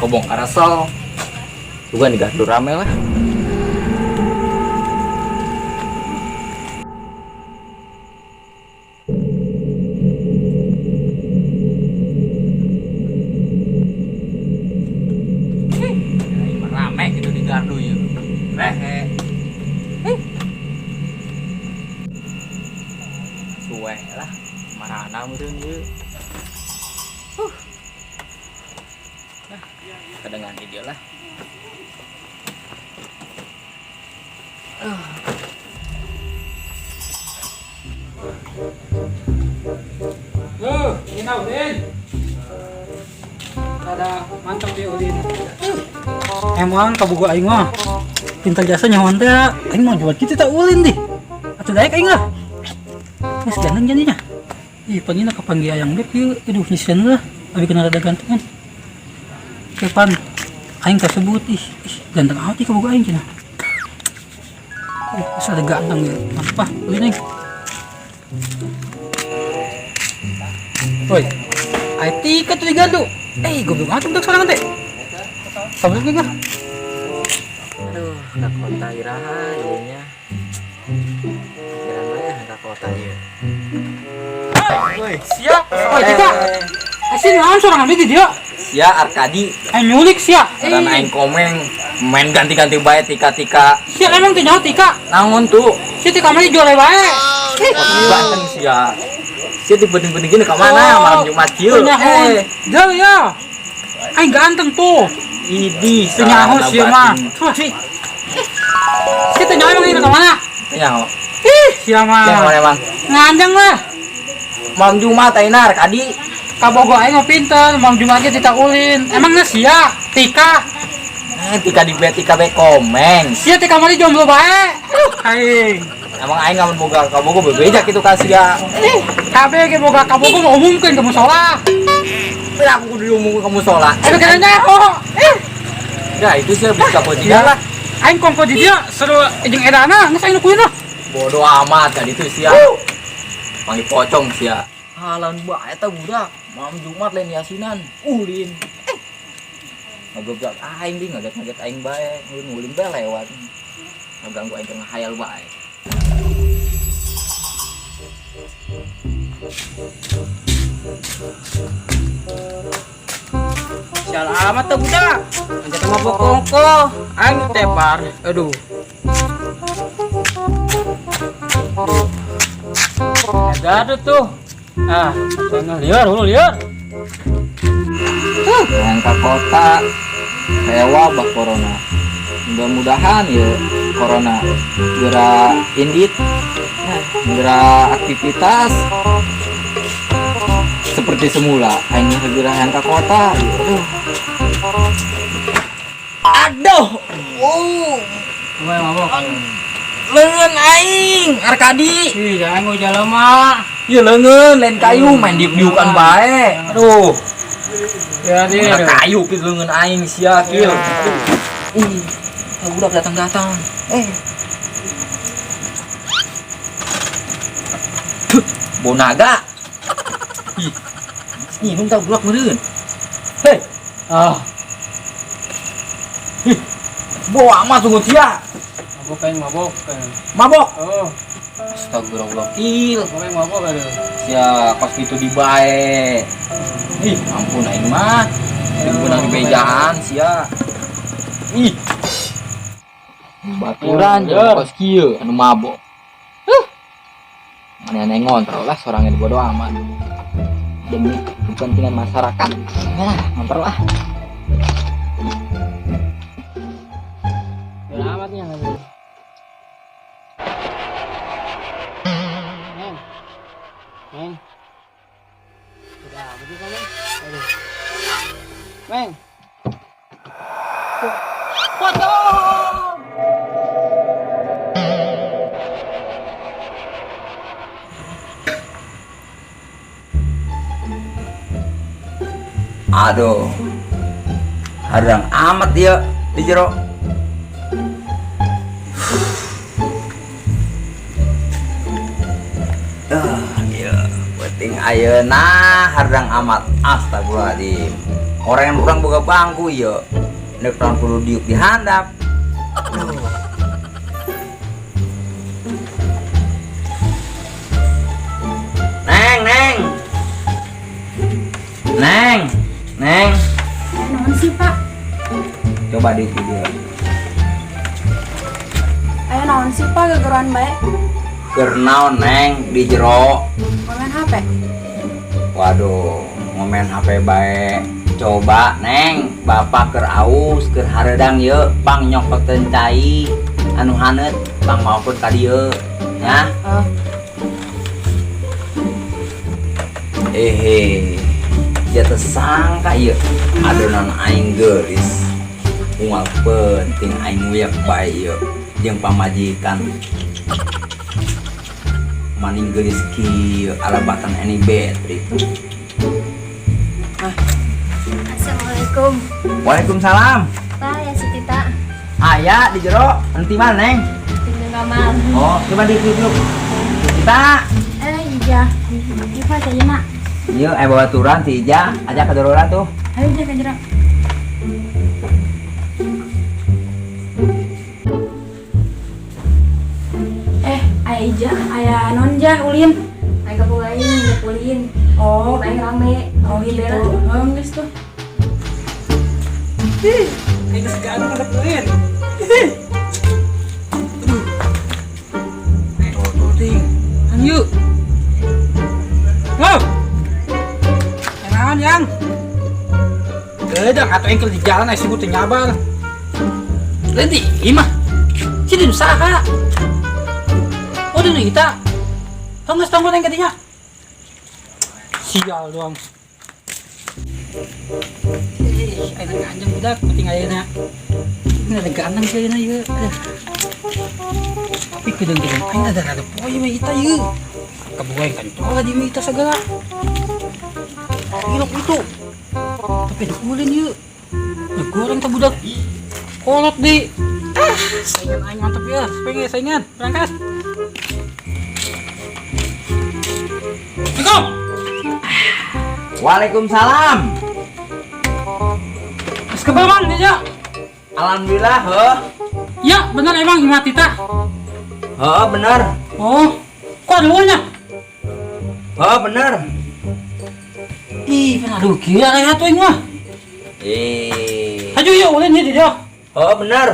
Kebongkar asal. Bukan di gardu rame lah. Rame gitu di gardu ya. Rehe. Suwe lah, marana meureun ieu. Nah, kedengan di dia lah. Loh, ini Udin. Ada mantap ya Udin. Emang kabogo aing mah pintar jasa nyawan teh, aing mah jual kitu teh ulin dih. Atuh daek aing lah. Geus ganteng jadinya. Ih, pangina kapanggih ayang beb ieu. Aduh, nyisian lah. Abi kena rada gantengan. Kepan aing kasebut ih, ih ganteng amat ih kabogo aing cenah. Ih, geus ada ganteng ya. Mantap ah, ulin aing. Woi, ai tika tuh digandu. Eh, goblok amat untuk sorangan teh. Sabut gak? Aduh, ke kota iraha ieu nya. Pikiran mah ke kota ieu. Woi, Siap. Woi, tika. Asin naon sorangan di dia? Sia Arkadi, Eh nyulik sia. ngaran aing komeng, main ganti-ganti bae tika-tika. Sia emang teh nyaho tika. Naon tuh? Sia tika mah dijual wae. Ganteng sia. Sia di penting-penting gini ke mana malam Jumat kieu? Nyaho. Eh, Jauh ya. Aing ganteng tuh. Idi, Teu nyaho sia mah. Tuh, Sih, sia teh nyaho emang ini ke mana? teu nyaho. Ih, sia mah. Teu nyaho emang. Nganjang lah. Malam Jumat ayeuna Arkadi. Kabogo aing mah pinter, malam Jumat ge tita ulin. Emangnya sia tika. Eh, tika di be tika be komeng. Sia tika mah jomblo bae. Aduh, aing. Emang aing ngamun boga kabogo bebeja kitu ka sia. Ih, kabeh ge boga kabogo mah umumkeun ke musola. Tapi aku kudu diumumkeun ke musola. Eh, kena nyaho. Eh, Ya itu sih bisa kau tidak lah. Aing kongko di dia seru jeung edana geus aing nu kuina. Bodoh amat kan itu sia. Panggil pocong sia. Halan bae eta budak. Malam Jumat lain yasinan, ulin. Ngobrol aing di ngaget-ngaget aing bae, ngulin bae lewat. Ngaganggu aing keur ngahayal bae. Sial amat tuh budak. Anjat mabok kongko, aing tepar. Aduh. Ada tuh. Ah, sana liar, hulu liar. Yang ke kota kayak wabah corona. Mudah-mudahan ya corona segera indit, nah, segera aktivitas seperti semula. Aing segera yang ke kota. Aduh. Aduh. Oh, Gue mabok. leungeun aing Arkadi. Ih, jangan gue jalan mah. Ya leungeun lain kayu main diuk-diukan bae. Aduh. Ya dia. Mana kayu kitu leungeun aing sia kieu. Aduh. Ih, budak datang-datang. Eh. Tuh, bonaga. Ih. Nginum tah budak meureun. Hei, Ah, ih. Bawa amat sungguh sia. mabok aing mabok. Mabok. Oh, Astagfirullah. Kil. mabok aing mabok aduh. Sia kos kitu di bae. Ih, ampun aing mah. Dimenang di bejaan sia. Ih. Baturan jeung kos kieu anu mabok. Huh. Aneh-aneh ngontrol lah sorangnya bodo amat. Demi kepentingan masyarakat. Nah, ngontrol lah. Biar amat nih yang Neng. Neng. Udah amat sih kamu. Aduh. Meng. Potong. Aduh. Harang amat dia di jero. Ah, iya, penting ayeuna harang amat. Astagfirullahaladzim. Orang yang urang boga bangku ieu. Nek naon kudu diuk di handap. Neng, neng. Neng, neng. Naon sih, Pak? Coba di video. Aya naon sih, Pak, gegeroan bae? Keur naon, Neng, di jero? Ngomen HP. Waduh, ngomen HP bae. Coba, Neng, bapak keur aus, keur hareudang ye, pang nyokoteun cai anu haneut, pang maokeun ka dieu. Ya. Oh. Ehe. Dia tersangka ieu. Adonan aing geulis. Unggal penting aing nguyak bae ieu jeung pamajikan. Maning geulis kieu alabatan any battery. Assalamualaikum. Waalaikumsalam. Pak, ya si Tita. Aya di jero, enti mana, Neng? Tinggal kamar. Oh, coba diuk-diuk. Tita. Iya. Iya, Pak, saya nak. Iya, babaturan si Ija, ajak ke darurat tuh. Ayo, Ija, ke jero. Aya Ija, aya non jah ulin. Ayo ke pulain, ke ulin. Oh, Ayo rame. oh gitu. Oh, geus tuh. Ih, kayak segala ada ulin. Aduh. Oh, ting. Yuk. Wow. Yang yang. Gedang atau engkel di jalan ai sibuk teu nyabar. Lain di imah. Si di usaha. Oh, di kita. Tong geus tong goreng kadinya. Sial doang. Ih, ayeuna ganjeng budak penting ayeuna. Ini ada ganteng sih ayeuna ieu. Aduh. Tapi kedeng-kedeng aing ada poe we kita ieu. Kabuai kan cola di kita segala. Ilok itu. Tapi ada ulin ieu. Ya goreng teh budak. Kolot di. Ah, saingan aing mantep ya. Pengen saingan, berangkat. Assalamualaikum. Waalaikumsalam. Mas kebal Mang, ya. Alhamdulillah, heuh. Ya, bener emang imah Tita. Heuh, bener. Oh, kok ada luarnya? Heuh, bener. Ih, aduh, gila kayak tuh mah. Eh. Aduh, ya ulin ya dia. Heuh, bener.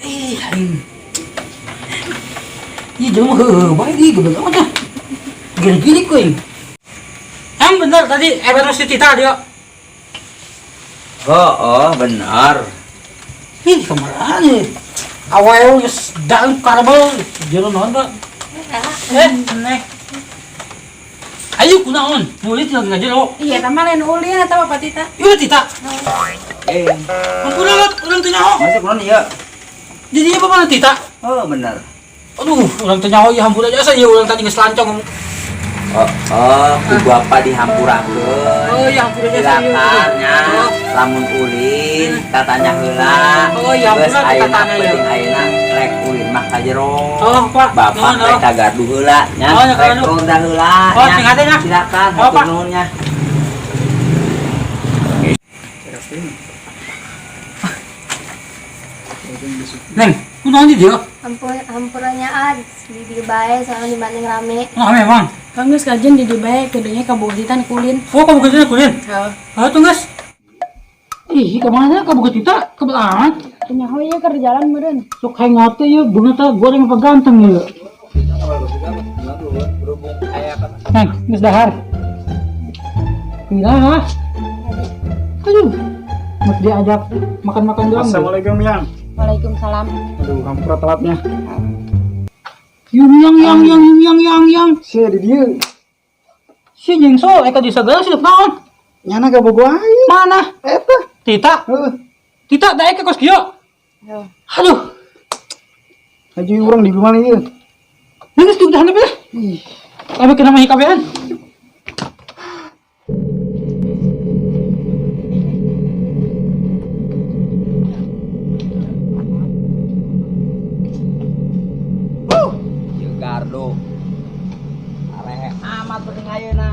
Ih, aing. Ih, jelema heuh, bae di goblok amat dah. Gini-gini kuing. Emang bener tadi bener si Tita dia. Oh, bener. Ih, kemana nih? Awal geus daun karbol, jero naon, Pak? Neh. Ayo kunaon? Mulit lagi ngajero. Iya, eta mah lain ulin eta Bapak Tita. Ieu Tita. Eh, Ampun lah, urang teu nyaho. masuk naon ieu? Jadi apa mana Tita? Oh, bener. Aduh, urang teu nyaho ieu hampura jasa ieu urang tadi geus lancong. Oh, oh, ku bapak dihampurakeun. Oh, iya, hampura jasa ieu. Silakan nya. Oh. Lamun ulin tatanya heula. Oh, iya, Geus hampura ayeuna tatanya, iya. penting ayeuna rek ulin mah ka jero. Oh, Pak. Bapak Nuhun, rek oh. ka gardu heula nya. Oh, ya, ka Rek gardu. ronda heula Oh, nya. sing hade nya. Silakan, Oh, hatur Pak. nuhun nya. Neng, kunaon di dieu? Ampuranya ad di di bae sama di banding rame. Nah, memang. Kang geus kajen di dieu bae kedenya kabogoh Tita nih kulin. Oh, kamu kerjanya kulin? Heeh. Ayo tuh, guys. Ih, kemana kabogoh Tita? Kebelaan. Nyaho ieu keur jalan meureun. Sok hangout teh ieu beungeut teh goreng apa ganteng ieu. Neng, geus dahar. Gila. Aduh. Mau diajak makan-makan doang. Assalamualaikum Yang. Waalaikumsalam. Aduh, hampura telatnya. Yung yang yang yang yung yang yang yang. Sia di dieu. Si nyengso eka di sagala sih naon? Nyana kabogoh aing. Mana? Eta. Tita. Heeh. Tita daek ke kos kieu. Aduh. Haji urang di mana ieu? Geus diudahan we. Ih, Tapi kenapa hikabean? Ieu gardu. Arehe amat penting ayeuna.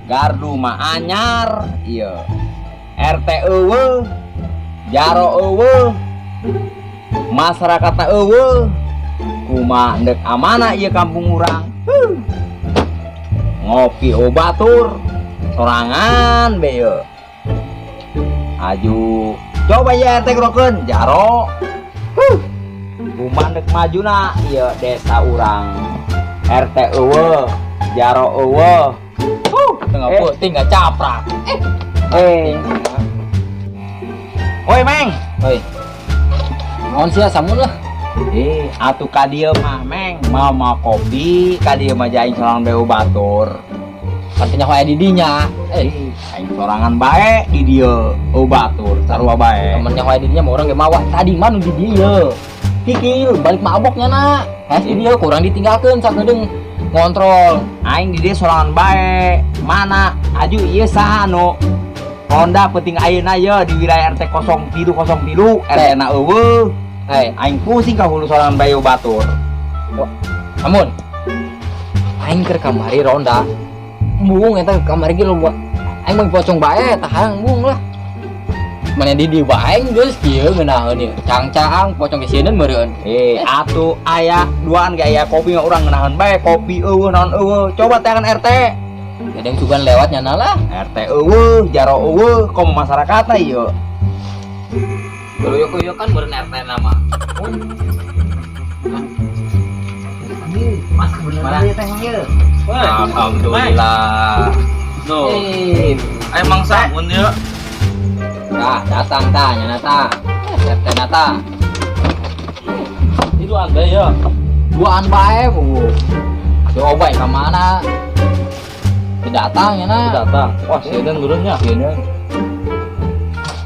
Gardu mah anyar ieu. RT euweuh, jaro euweuh, masyarakatna euweuh. Kumaha ndek amanah ieu kampung urang? Huh. Ngopi obatur sorangan be ieu. Aju coba ya RT gerokeun jaro. Huh. Kumaha ndek majuna ieu desa urang? RT euweuh, jaro euweuh. Huh. Tengah peuting nggak caprak. Eh. Oi, Meng. Oi. Naon sia samun lah. Eh, atuh ka dieu mah, Meng, mau mau kopi, ka dieu mah aing sorangan bae batur. Kan teu nyaho aya di dinya. Eh, Aing sorangan bae di dieu batur, sarua bae. Temen nyaho aya di dinya mah urang ge mawa. Tadi mah nu di dieu. Kikil balik maboknya na. Hes di dieu kurang ditinggalkeun sakedeung ngontrol. Aing di dieu sorangan bae. Mana aju ieu saha nu ronda penting ayeuna ye di wilayah RT 0303, RT na euweuh. Eh, Aing pusing ka hulu sorangan bae batur. Amun. Aing keur kamari ronda. Embung eta kamari ge loba. Aing mah pocong bae tahan embung lah. Mana di dieu bae geus kieu ngeunaheun ieu. Cang-cang pocong ge sieun meureun. Eh, atuh aya duaan ge aya kopi mah urang ngeunaheun bae, kopi euweuh naon euweuh. Coba teangan RT. Ada yang sugan lewat nyana lah. RT euweuh, jaro euweuh, komo masyarakatna ieu. Kuyuk-kuyuk kan meureun RT nama. Mas bener teh ieu. Alhamdulillah. Duh, Eh, emang samun ya. Nah, datang ta nyana ta. RT nata. Itu ada ya. Duaan bae bu. Si Obay ka mana? Tidak datang nyana. Datang. Wah, sieun turunnya. Sieun.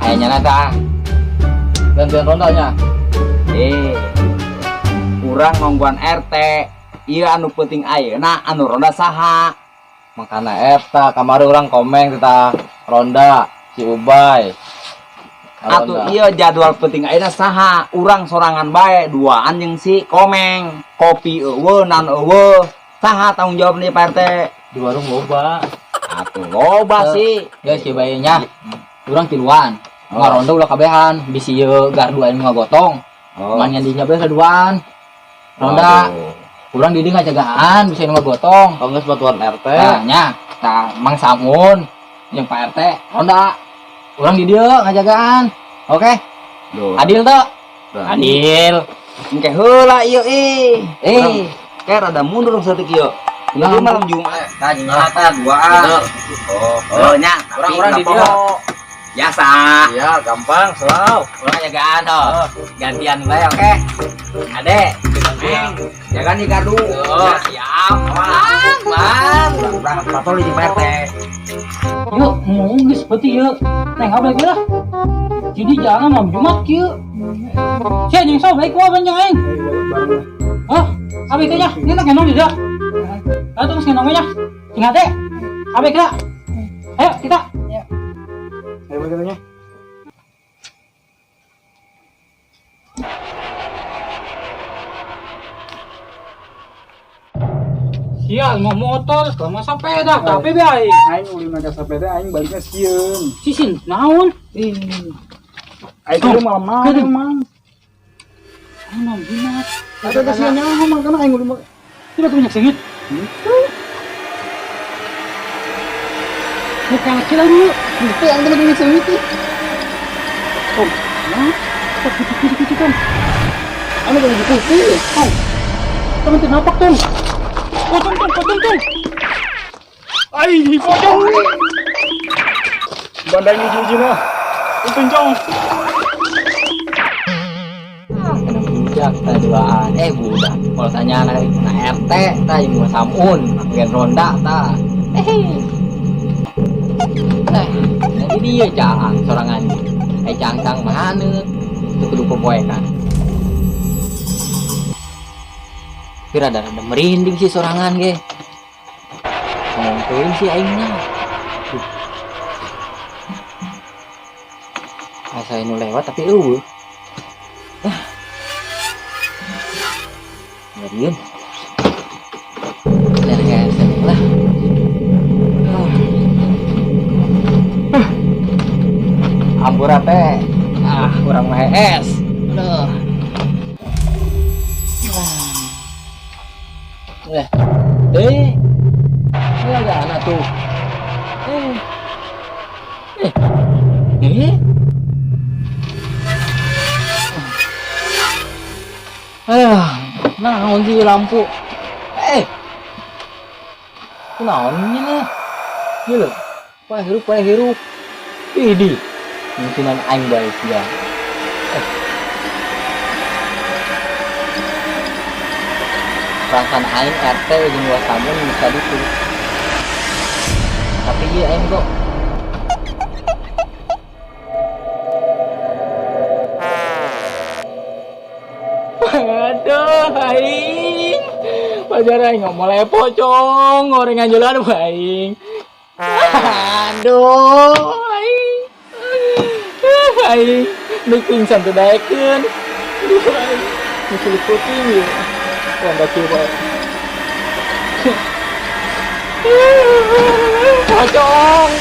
Aya nyana ta. Gantian rondanya. Eh, urang nongguan RT. Ieu anu penting ayeuna anu ronda saha? Makana eta kamari urang komeng tentang ronda si Ubay. Atuh ieu jadwal penting ayeuna saha? Urang sorangan bae duaan jeung si Komeng. Kopi euweuh, naon euweuh. Saha tanggung jawab nih Pak RT? Di warung loba. Atuh loba sih. Geus kieu bae nya. Urang tiluan. Ngaronda ulah kabehan, bisi ieu gardu anu ngagotong. Oh. Man dinya bae kaduan. Ronda, Waduh. urang di dieu ngajagaan bisa nu ngagotong. Oh, geus batuan RT. Nah, nya, tah Mang Samun jeung Pak RT ronda. Urang di dieu ngajagaan. Oke, Duh. adil tuh. Duh. Adil. Engke heula ieu ih. Eh. Urang kayak rada mundur saeutik ieu. Nah, Ieu malam Jumat. Tah nyata duaan. Oh, oh nya, tapi Urang-urang di nggak poho. Biasa. Iya, gampang, selalu. Urang ngajagaan toh. Gantian bae oke. Ade. Meng, jaga nih gardu. Oh, siap. Aman. Urang patroli di Pak RT. Yuk, mau geus peuting yuk. Neng abek lah. Jadi jangan malam Jumat kieu. Sia jeung sok baik kuah banyak aing. Hah? Abek nya, ini nak ngenong juga. Ayo terus ngenong nya. Ingat deh. Abek lah. Ayo kita. Ayo bagaimana? Sial mau motor, kalau mau sepeda, tapi bae. Aing ulin naga sepeda aing baliknya sieun. Sisin, naon? Ih. Aing kudu malam naon emang. Aing malam Jumat. Ada teh sieun nyaho mah kana aing ulin. Tidak banyak sengit. Bukan kecil lagi. Itu yang tadi banyak sengit ih. Tom, nah, kok gitu-gitu Tom. Anu kalau gitu sih. Tom, teman teu napak Tom. Potong Tom, potong Tom. Ai, pocong. Bandai hiji-hiji mah. Untung cong. Budak ta duaan. Eh budak. Kalau tanya anak na RT ta yang mau samun, bagian ronda ta. Eh. Nah, jadi dia jalan sorangan. Eh cangcang mana? Itu kudu popoekan. Tapi rada-rada merinding sih sorangan ge. Ngomong teuing sih aingna. Duh. Asa nu lewat tapi eueuh. Ah. Ngeriin. Lereng lah. Ah. Hampura teh. Ah, urang mah hees. Aduh. Eh. Eh. Ini ada anak tuh. Eh. Eh. Eh. Aduh, naon sih lampu? Eh. Kunaon nya? Ieu lho. Poe hirup, poe hirup. Idi. Mungkinan aing bae sia. Eh. Perasaan aing RT jeung Wasamun bisa ditu. Tapi ieu aing kok. Aduh, aing. Pajar aing ngomong pocong, gorengan jalan aing. Aduh, aing. Aing, nu pingsan teu daekeun. Aduh, aing. Nu kulit putih ieu. Wah, enggak coba. Pocong.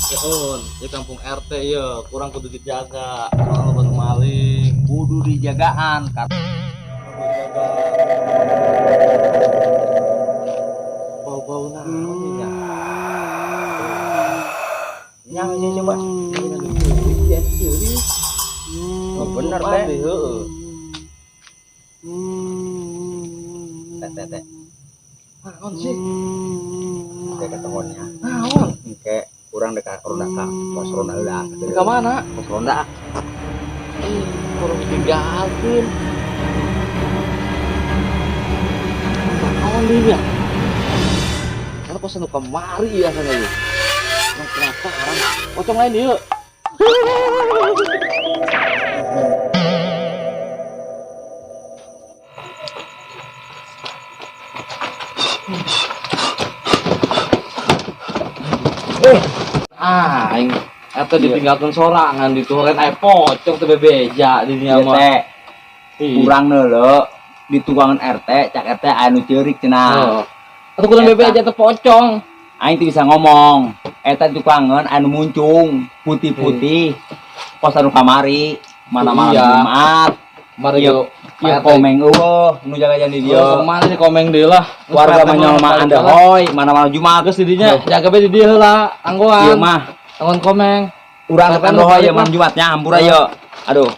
Ya on, di kampung RT ya kurang kudu dijaga, orang baru maling. Kudu dijagaan. Kudu dijaga. Bau-bau naon ya? Nya aja coba. Oh, bener teh. Heeh. Teh teh teh. Naon sih? Teh ketemuannya. Naon? Engke urang dekat ronda ka pos ronda heula. Ka mana? Pos ronda. Ih, kurang ditinggalkeun. Naon deui ya? Karena pos anu kamari ya sana ieu. Nang penasaran. Pocong lain ieu. Ah, aing eta ditinggalkeun sorangan dituhureun aya pocong teh bebeja di dinya Ieu mah. teh Ih. urang neuleu di tukangan RT, cak RT anu ceurik cenah. Heeh. Atuh kurang Eta. bebeja teh pocong. Aing teu bisa ngomong. Eta di tukangan anu muncung putih-putih. Pos anu kamari, mana malam Iya. Jumat. Mari Iya, yuk. ieu komeng eueuh nu jaga di Dia dieu. kemana nih komeng deui lah. Warga mah nyawa mah anda hoy, mana malam Jumat. Geus di dinya jaga be di dieu heula, anggoan. Ieu mah Anggoan komeng. urang Pak kan RT hoy balik malam mah. Jumatnya hampura ieu. Aduh.